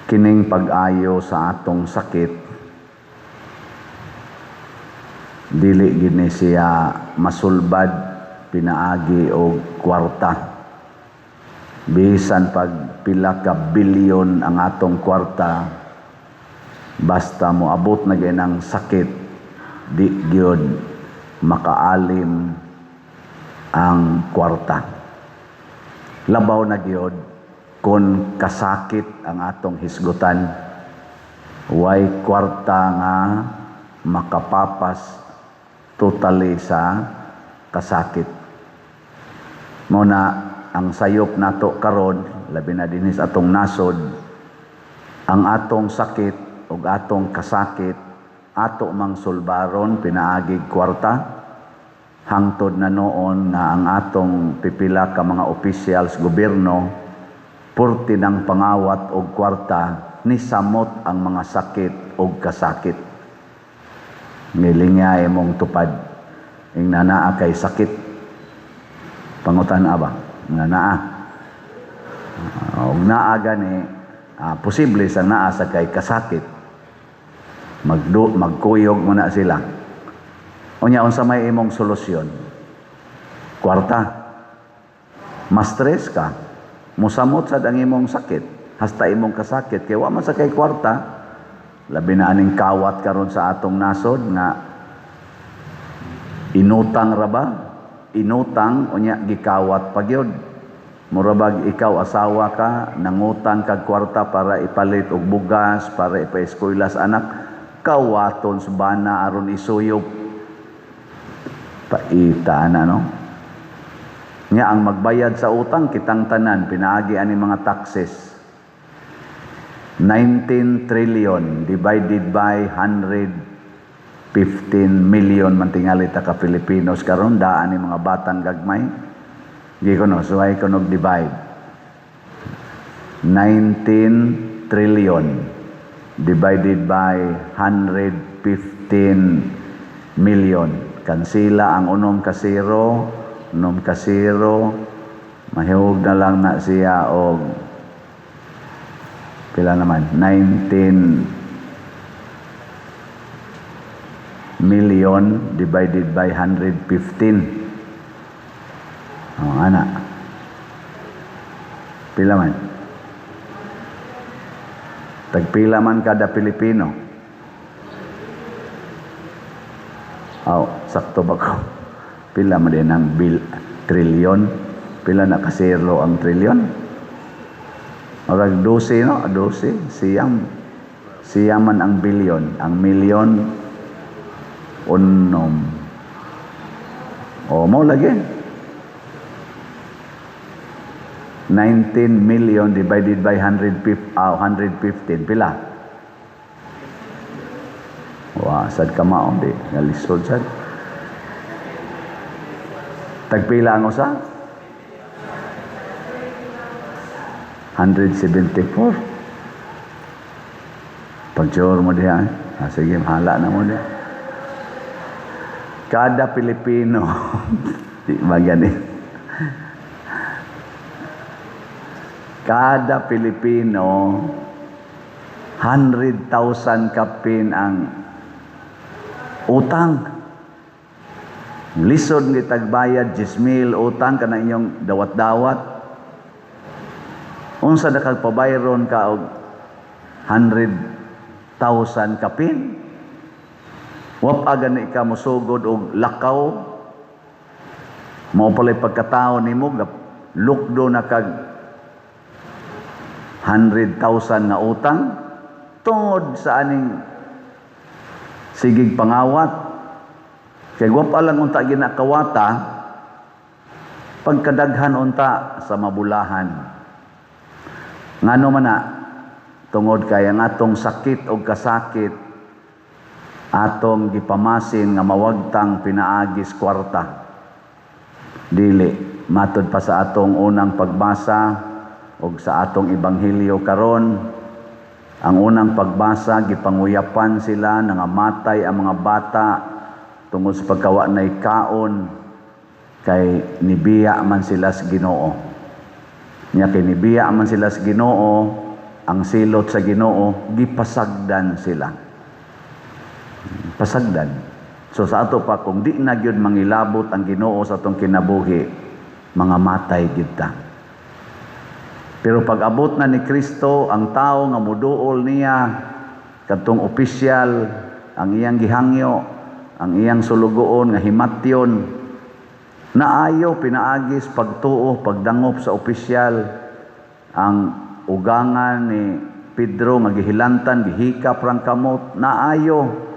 Kining pag-ayo sa atong sakit, dili gini siya masulbad pinaagi og kwarta. Bisan pag pila ka bilyon ang atong kwarta, basta moabot na gyud ang sakit, di gyud makaalim ang kwarta. Labaw na gyud kung kasakit ang atong hisgutan, way kwarta nga makapapas totally sa kasakit. Mao na ang sayop nato karon, labi na dinhi sa atong nasod, ang atong sakit ug atong kasakit ato mang sulbaron pinaagig kwarta? Hangtod na noon nga ang atong pipila ka mga officials, gobyerno, purti ng pangawat og kwarta, nisamot ang mga sakit og kasakit. Nilingya imong tupad ing naa kay sakit, pangutan-a ba nga naa og naa gani, posible sa naa sa kay kasakit, magdu magkuyog mo na sila. Unya, unsa may imong solusyon? Kwarta. Ma-stress ka, musamot sad ang imong sakit hasta imong kasakit kay wa man sa kay kwarta. Labi na aning kawat karon sa atong nasod nga inutang ra ba, inutang, unya gikawat pa gyud. Mura bag ikaw asawa ka, nangutang kag kwarta para ipalit og bugas, para ipa-eskwela sa anak, kawaton sa bana aron isuyop. Paita na, no? Nya ang magbayad sa utang, kitang tanan, pinaagi ani mga taxes. 19 trillion divided by 115 million man tingali ta ka Filipinos karon, daan ni mga batang gagmay. Di ko no, suway ko nog divide. 19 trillion divided by 115 million. Kansila ang unom ka zero, unom ka zero, mahihug na lang na siya og pila naman? 19 million divided by 115. Oh, ana. Pila man? Tagpila man kada Pilipino? Aw, sakto ba ko? Pila man din ang bil, trilyon? Pila na kasero ang trilyon? Marag 12, no? 12. Siyam. Siyam man ang bilyon. Ang milyon, unom. O, mo lagi. 19 million divided by 115, 115. Pila? Wa, sad ka maon, di. Nalisod sad. Tagpila ang usa? 174. Pag-sure mo diha, eh. Ah, sige, mahala na mo diha. Kada Pilipino, di ba gani? Kada Pilipino, 100,000 kapin ang utang. Lisod ni tagbayad, 10,000 utang ka na inyong dawat-dawat. Unsa na kag pabayron ka og 100,000 kapin? Wa pa gani ka mosugod og lakaw. Mao pala'y pagkatao nimo, lukdo na kag 100,000 nga utang tungod sa aning sigig pangawat. Kay wa pa lang unta ginakawata, pagkadaghan unta sa mabulahan. Ngano man na? Tungod kay ang atong sakit og kasakit atong gipamasin nga mawagtang pinaagis kwarta. Dili matud pa sa atong unang pagbasa og sa atong ebanghelyo karon. Ang unang pagbasa, gipanguyapan sila, nangamatay ang mga bata tungod sa pagkawa nay kaon kay nibiya man sila sa Ginoo. Nya kay nibiya man sila sa Ginoo, Ang silot sa Ginoo, gipasagdan sila. Pasagdan. So sa ato pa, kung di na gyud mangilabot ang Ginoo sa atong kinabuhi, mga matay gyud ta. Pero pag abot na ni Kristo, ang tao nga muduol niya, kadtong opisyal, ang iyang gihangyo, ang iyang sulugoon nga himatyon, naayo pinaagis pagtuo, pagdangop sa opisyal. Ang ugangan ni Pedro nga gihilantan, gihikap rang kamot, naayo.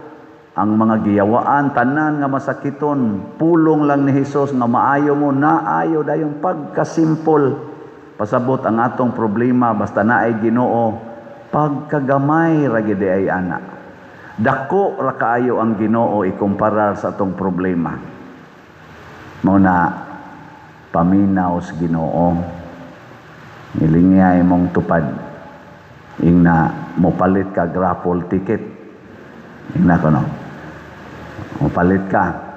Ang mga giyawaan, tanan nga masakiton, pulong lang ni Hesus nga maayo mo, naayo dayong pagkasimpol. Pasabot ang atong problema, basta naay Ginoo, pagkagamay ra gid ay ana. Dako ra kaayo ang Ginoo ikumparar sa atong problema. Mao na paminaw sa Ginoo. Ilingya imong tupad. Ingna mopalit ka raffle ticket. Ingna kono. Mopalit ka.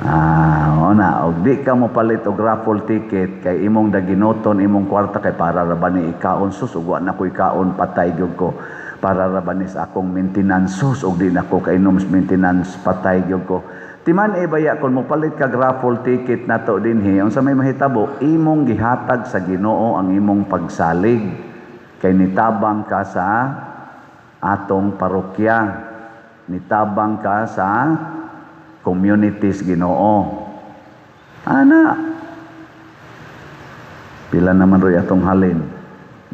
Ah, ona, og di ka mopalit og raffle ticket kay imong daginoton imong kwarta kay para ra ba ni ikaon, sus, ug wa na ko ikaon, patay gyud ko. Para ra ba ni sa akong maintenance, sus, ug di na ko kainom sa maintenance, patay gyud ko. Timan e baya kung mopalit kag raffle ticket nato dinhi, unsa may mahitabo, imong gihatag sa Ginoo ang imong pagsalig kay nitabang ka sa atong parokya, nitabang ka sa communities Ginoo. Ana, pila naman roy atong halin?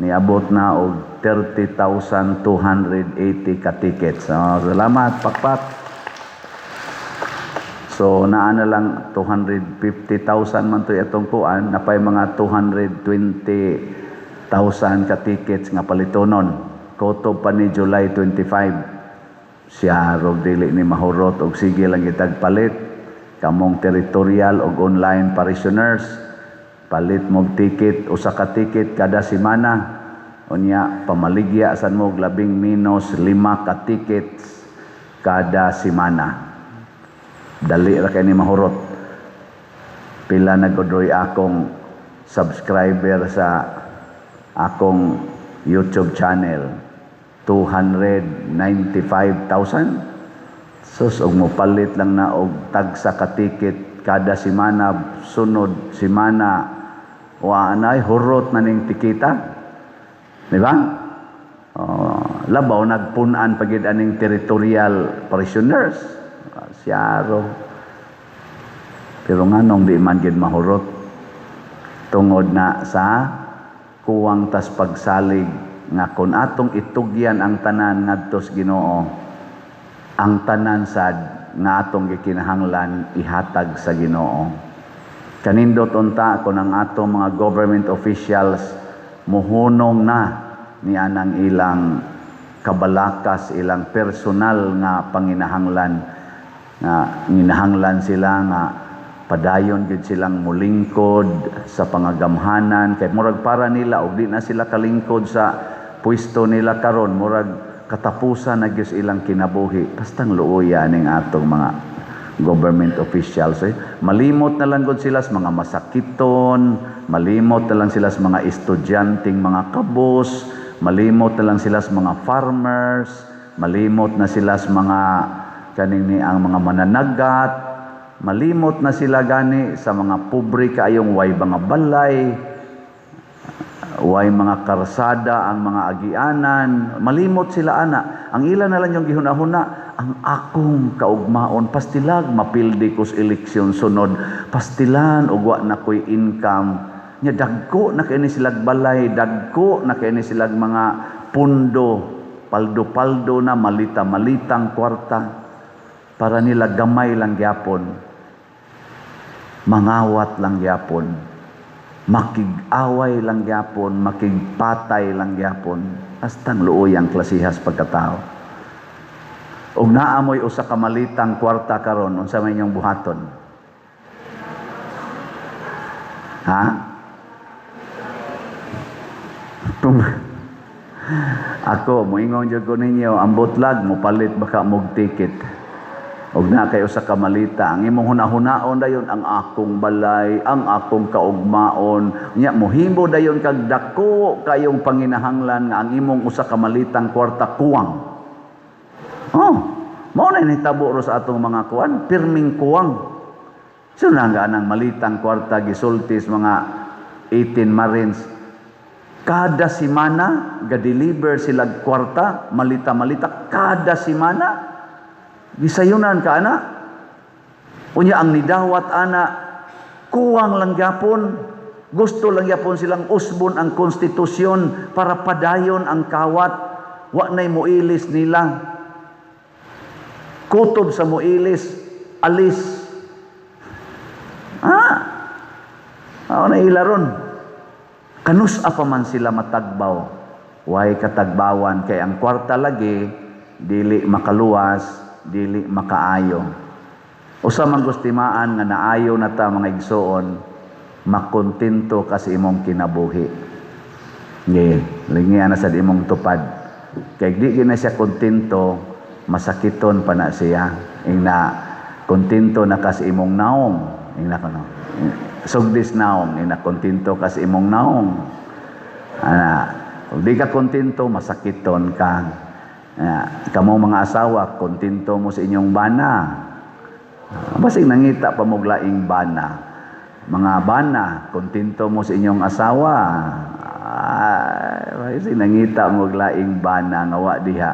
Niabot na og 30,280 ka tickets. So, salamat, pakpak. So naa na lang 250,000 man to atong kuan, napay mga 220,000 ka tickets nga palitonon. Kutob pa ni July 25. Siya rog dili ni mahurot og sige lang gitag palit kamong territorial og online parishioners, palit mog ticket, usa ka ticket kada semana. Unya pamaligya san mo og labing minus 5 ka tickets kada semana, dali ra kay ni mahurot. Pila na gud akong subscriber sa akong YouTube channel? 295,000. Sus, og mopalit lang na og tagsa ka ticket kada semana, sunod semana wa nay hurot na ning tikita, di ba? Oh, labaw nagpun-an pagid aning territorial parishioners. Siyaro. Pero nganong di man gid mahurot? Tungod na sa kuwang tas pagsalig nga kung atong itugyan ang tanan ngadto sa Ginoo, ang tanan sad nga atong gikinahanglan ihatag sa Ginoo. Kanindot unta kon ang atong mga government officials muhunong na ni anang ilang kabalakas, ilang personal nga panginahanglan, nga nginahanglan sila nga padayon gyud silang mulingkod sa pangagamhanan kay murag para nila og di na sila kalingkod sa pwesto nila karon, murag katapusan na gyud ilang kinabuhi. Bastang luoya ning atong mga government officials eh. Malimot na lang gud sila sa mga masakiton, malimot na lang sila sa mga estudyanteng mga kabos, malimot na lang sila sa mga farmers, malimot na sila sa mga kaning ni ang mga mananagat, malimot na sila gani sa mga pobre kaayong way mga balay, way mga karsada ang mga agianan, malimot sila ana. Ang ila na lang yung gihuna-huna, ang akong kaugmaon, pastilag mapildi ko sa eleksyon sunod, pastilan og wa na ko'y income. Nya dagko na kay ni silag balay, dagko na kay ni silag mga pundo, paldo-paldo na, malita-malitang kwarta, para nila gamay lang gyapon, mangawat lang gyapon, makig-away lang gyapon, makigpatay lang gyapon. Astang luoyang klasihas pagkatao. Og naamoy usa ka malitang kwarta karon, unsa may inyong buhaton? Ha? Ako, moingon jud ko ninyo, ambot lag mopalit baka mog ticket. Og naa kay usa ka malita, ang imong hunahunaon dayon ang akong balay, ang akong kaugmaon. Nya mohimo dayon kag dako kayong panginahanglan nga ang imong usa ka malitang kwarta kuwang. Oh, mao na nahitabo ro sa atong mga kuan, pirming kuwang. So na nga anang malitang kwarta gisulti sa mga 18 Marines. Kada simana ga-deliver sila kwarta, malita-malita kada simana. Gisayunan ka ana. Unya ang nidawat ana kuwang lang gyapon. Gusto lang gyapon silang usbon ang konstitusyon para padayon ang kawat. Wa nay muilis nila. Kutob sa muilis, alis. Ah. Ako na ila ron. Kanus-a pa man sila matagbaw? Way katagbawan kay ang kwarta lagi dili makaluwas, dili makaayo. Usa man gustimaan nga naayo na ta, mga igsoon, makontento ka sa imong kinabuhi. Nge, lingian na sa imong tupad. Kay di gina siya kontento, masakiton pa na siya. Ing na kontento na ka sa imong naong. Ing na kano. Sugdis naong, ing na kontento ka sa imong naong. Ana, kung di ka kontento, masakiton ka. Ah, kamo mga asawa, kontento mo sa inyong bana. Ah, basig nangita pa mo laing bana. Mga bana, kontento mo sa inyong asawa. Ah, basig nangita mo laing bana nga wa diha.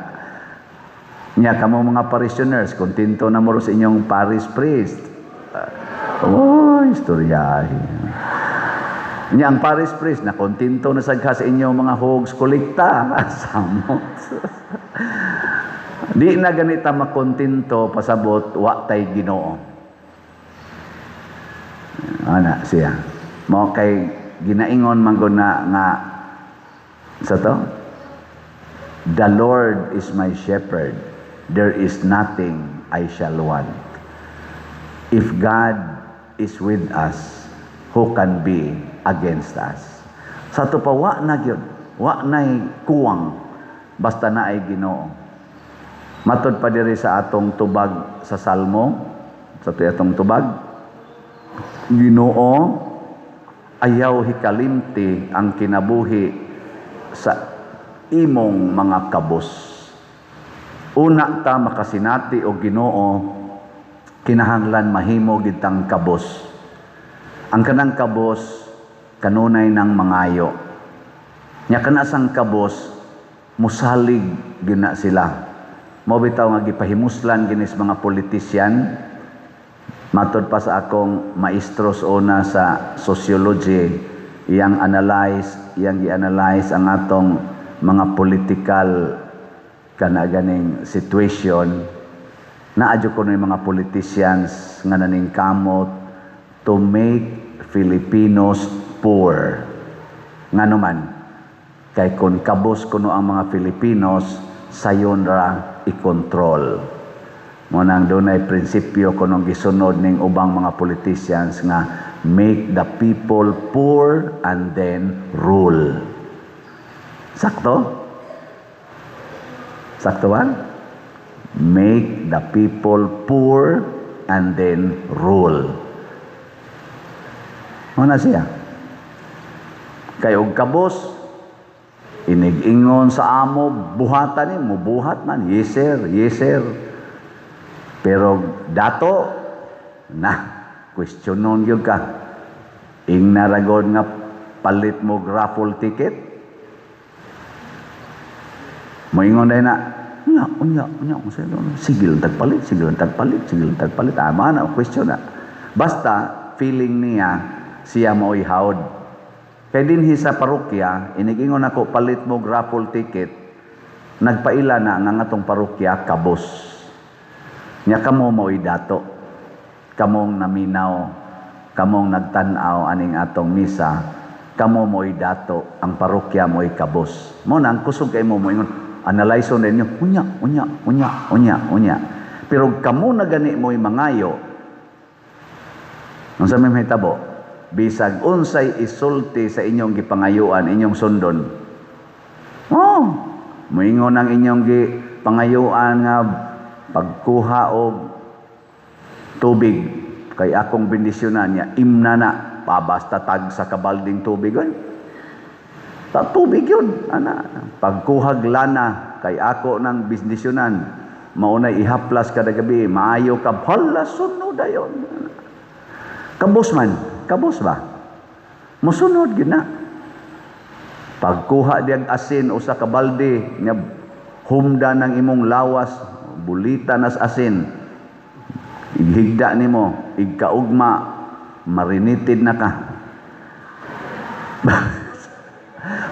Nya kamo mga parishioners, kontento na mo sa inyong parish priest. Ah, oh, istorya. Nya ang parish priest na kontento na sad ka sa inyong mga hogs kolekta. Samot. Di na ganita makontento pasabot wa tay Ginoo. Ana siya. Mao kay ginaingon man gud na nga sa to, "The Lord is my shepherd. There is nothing I shall want." If God is with us, who can be against us? Sa ato pa wa na gyud, wa nay kuwang basta naay Ginoo. Matod pa diri sa atong tubag sa Salmo, sa atong tubag, "Ginoo, ayaw hikalimti ang kinabuhi sa imong mga kabos." Una ta makasinati og Ginoo, kinahanglan mahimo gitang kabos. Ang kanang kabos kanunay ng mangayo. Nya kana sang kabos musalig gina sila. Mao bitaw nga gipahimuslan ginis mga politician. Matod pa sa akong maestros una sa sociology, iyang gi-analyze ang atong mga political kana ganing situation, naa jud kuno yung mga politicians nga naningkamot to make Filipinos poor. Ngano man? Kay kung kabos kuno ang mga Filipinos, sayon ra i-control. Mao nang dunay prinsipyo kunong gisunod ning ubang mga politicians nga make the people poor and then rule. Sakto? Sakto ba? Make the people poor and then rule. Mao na siya. Kay og kabos, inig-ingon sa amo, buhatan ni, mubuhat man. "Yes sir, yes sir." Pero dato, na, questionon gyud ka. Ing naragod nga palit mo raffle ticket. Moingon dahil na, "Unya, unya, unya, unya, sige lang tagpalit, sige lang tagpalit, sige lang tagpalit." Ama na, question na. Basta, feeling niya, siya mao'y hawd. Kay dinhi sa parokya, inigingon ako palit mo raffle ticket, nagpaila na nga atong parokya kabos. Nya kamo mao'y dato. Kamong naminaw, kamong nagtan-aw aning atong misa, kamo mo'y dato, ang parokya mo'y kabos. Mao na ang kusog kay mo moingon, analyze ninyo, unya, unya, unya, unya, unya. Pero kamo na gani mo'y mangayo, unsa may mahitabo? Bisag unsay isulti sa inyong gipangayuan, inyong sundon. Oh, moingon ang inyong gipangayuan nga pagkuha og Tubig kay akong bendisyonan niya, imna na pa basta tag sa kabalding tubig oy. Ta tubig yun ana. Pagkuhag lana kay ako nang bendisyonan, maunay ihaplas kada gabi, maayo ka, hala, sunod dayon. Kabos man, kabos ba? Musunod gyud na. Pagkuha diyag asin, usa ka balde nya, humda ng imong lawas, bulita nas asin, ighigda nimo, igkaugma, marinated na ka.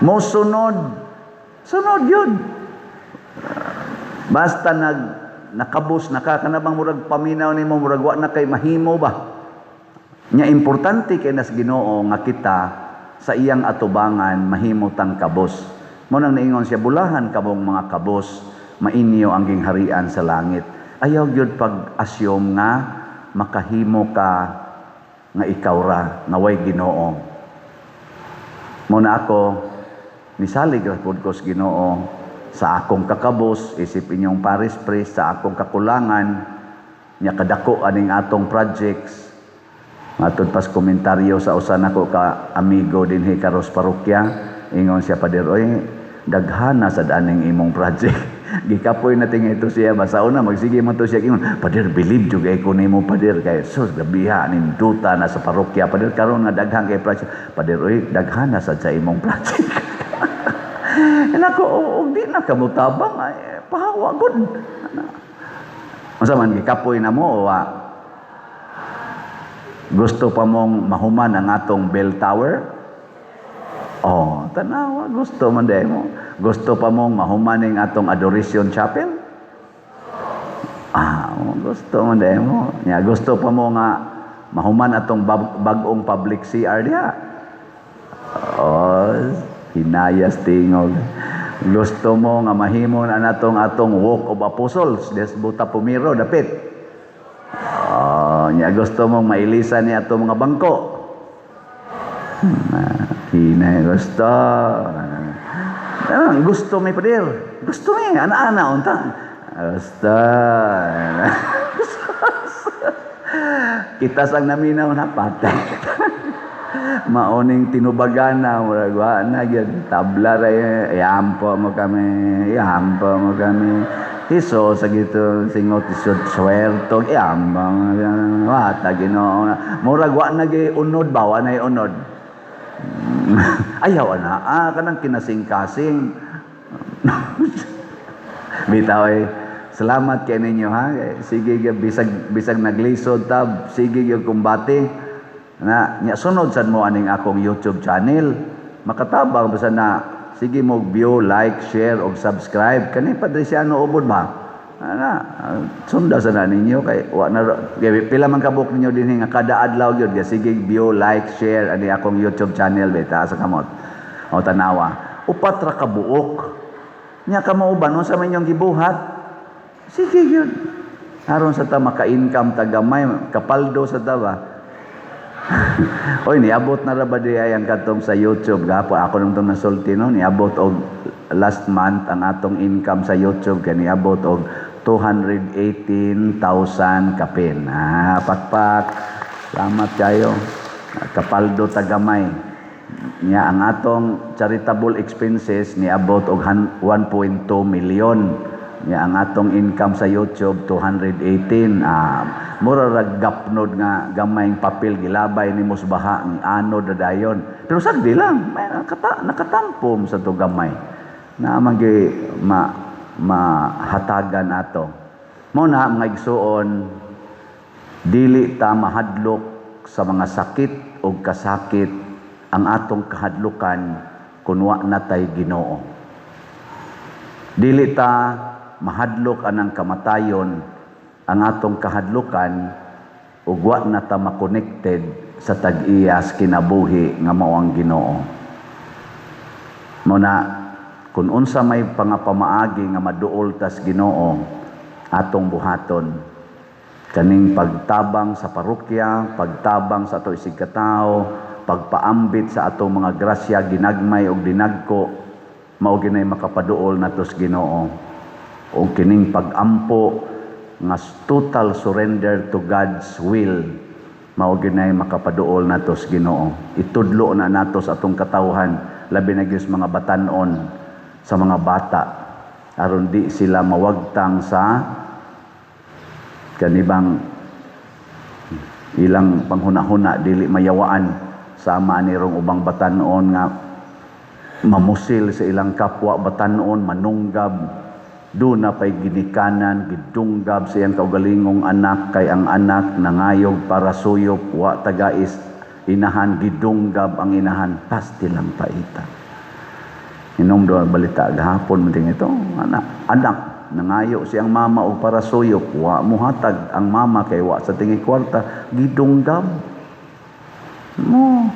Mosunod, sunod yun. Basta nakabos na ka, kana bang murag paminaw nimo, murag wa na kay mahimo ba. Nya importante kay nas Ginoo nga kita sa iyang atubangan mahimo tang kabos. Mo nang niingon siya, "Bulahan kamong mga kabos, mainyo ang gingharian sa langit." Ayaw gyud pag-assume nga makahimo ka nga ikaw ra nga way Ginoo. Mo na ako nisalig ra pud ko sa Ginoo sa akong kakabos isip inyong parish priest, sa akong kakulangan nya kadako aning atong projects. Matod pas komentaryo sa usa nako ka amigo dinhi karos parokya, ingon siya, "Pader, oy, daghana sad aning imong project." Gikapoy na tinga ito siya ba sa una magsige man to siya ingon, "Pader, believe jud kay ko nimo, Pader, kay sus gabiha ninduta na sa parokya, Pader, karon nga daghan kay project. Pader, oy, daghana sad sa imong project." Nako, og di na kamutabang ay pahawa gud. Unsa man, gikapoy na mo o wa? Gusto pa mong mahuman ang atong bell tower? Oh, tanawa, gusto man diay mo. Gusto pa mong mahuman ning atong Adoration Chapel? Ah, oh, gusto man diay mo. Nya gusto pa mo nga mahuman atong bag-ong public CR diha? Oh, hinayas tingog. Gusto mo nga mahimo na natong atong Walk of Apostles des Buta Pumiro dapit? Oh, nya gusto mong mailisan ni atong mga bangko? Hinay gusto. Ah, gusto may pader. Gusto may ana-ana unta. Gusto. Kita sang naminaw na patay. Maoning tinubagan na murag wa na gyud, tabla ra, iampo mo kami, iampo mo kami. Hiso sa gito singot isod swerto, iampo wa ta Ginoo. Murag wa na gyud unod ba, wa na unod. Ayaw ana, ah, kanang kinasing-kasing. Bitaw eh, salamat kay ninyo ha. Sige gyud bisag bisag naglisod tab, sige gyud kumbate. Na nya sunod sad mo aning akong YouTube channel. Makatabang basta na sige mo view, like, share og subscribe. Kani Padre Siano Ubod ba? Ana, sunda sa na ninyo kay wa na kay pila man kabuk ninyo dinhi nga kada adlaw gyud sige view, like, share ani akong YouTube channel beta sa kamot. O tanawa. Upat ra ka buok. Nya kamo uban unsa man inyong gibuhat? Sige gyud. Aron sa ta maka-income ta gamay, kapaldo sa ta ba? Oy, niabot na ra ba di ay ang katong sa YouTube gahapon ako nung tong nasulti no, niabot og last month ang atong income sa YouTube kay niabot og 218,000 kapin. Ah, pakpak. Salamat kayo. Kapaldo ta gamay. Nya ang atong charitable expenses niabot og 1.2 million. Nya ang atong income sa YouTube 218. Ah, mura ra gapnod nga gamayng papel gilabay nimo sa baha ni anod na dayon. Pero sagdi lang, may nakatampom sa to gamay. Na man gyud ma mahatagan ato. Mo na mga igsuon, dili ta mahadlok sa mga sakit o kasakit, ang atong kahadlukan kun wa na tay Ginoo. Dili ta mahadlok anang kamatayon, ang atong kahadlukan ug wa na ta makonekted sa tag-iyas kinabuhi nga mao ang Ginoo. Mo na kung unsa may pangapamaagi nga maduol tas Ginoo, atong buhaton kaning pagtabang sa parokya, pagtabang sa ato isig katawo, pagpaambit sa atong mga grasya ginagmay og dinagko, mao ginay makapaduol nato sa Ginoo. Og kining pagampo nga total surrender to God's will, mao gyud nay makapaduol nato sa Ginoo. Itudlo na nato sa atong katawhan, labi na gyud sa mga batanon, sa mga bata, aron di sila mawagtang sa kanibang ilang panghuna-huna, dili mayawaan sama ni rong ubang batanon nga mamusil sa ilang kapwa batanon, manunggab. Duna pay ginikanan gidunggab sa iyang kaugalingong anak kay ang anak nangayog parasuyop, wa tagais inahan, gidunggab ang inahan. Pastilang paita. Inom do balita gahapon man ito, anak anak nangayo siyang mama og parasuyop, wa muhatag ang mama kay wa sa tingi kwarta, gidunggab mo.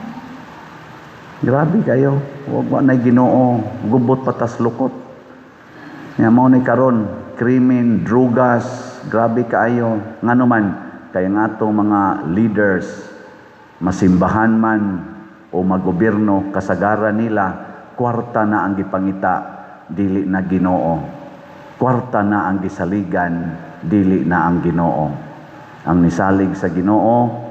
Grabe kayo. Wa na Ginoo, gubot patas lukot. Nya mao ni karon krimen, drugas, grabe kaayo. Ngano man kay ang atong mga leaders, masimbahan man o magobyerno, kasagaran nila kwarta na ang gipangita, dili na Ginoo. Kwarta na ang gisaligan, dili na ang Ginoo. Ang nisalig sa Ginoo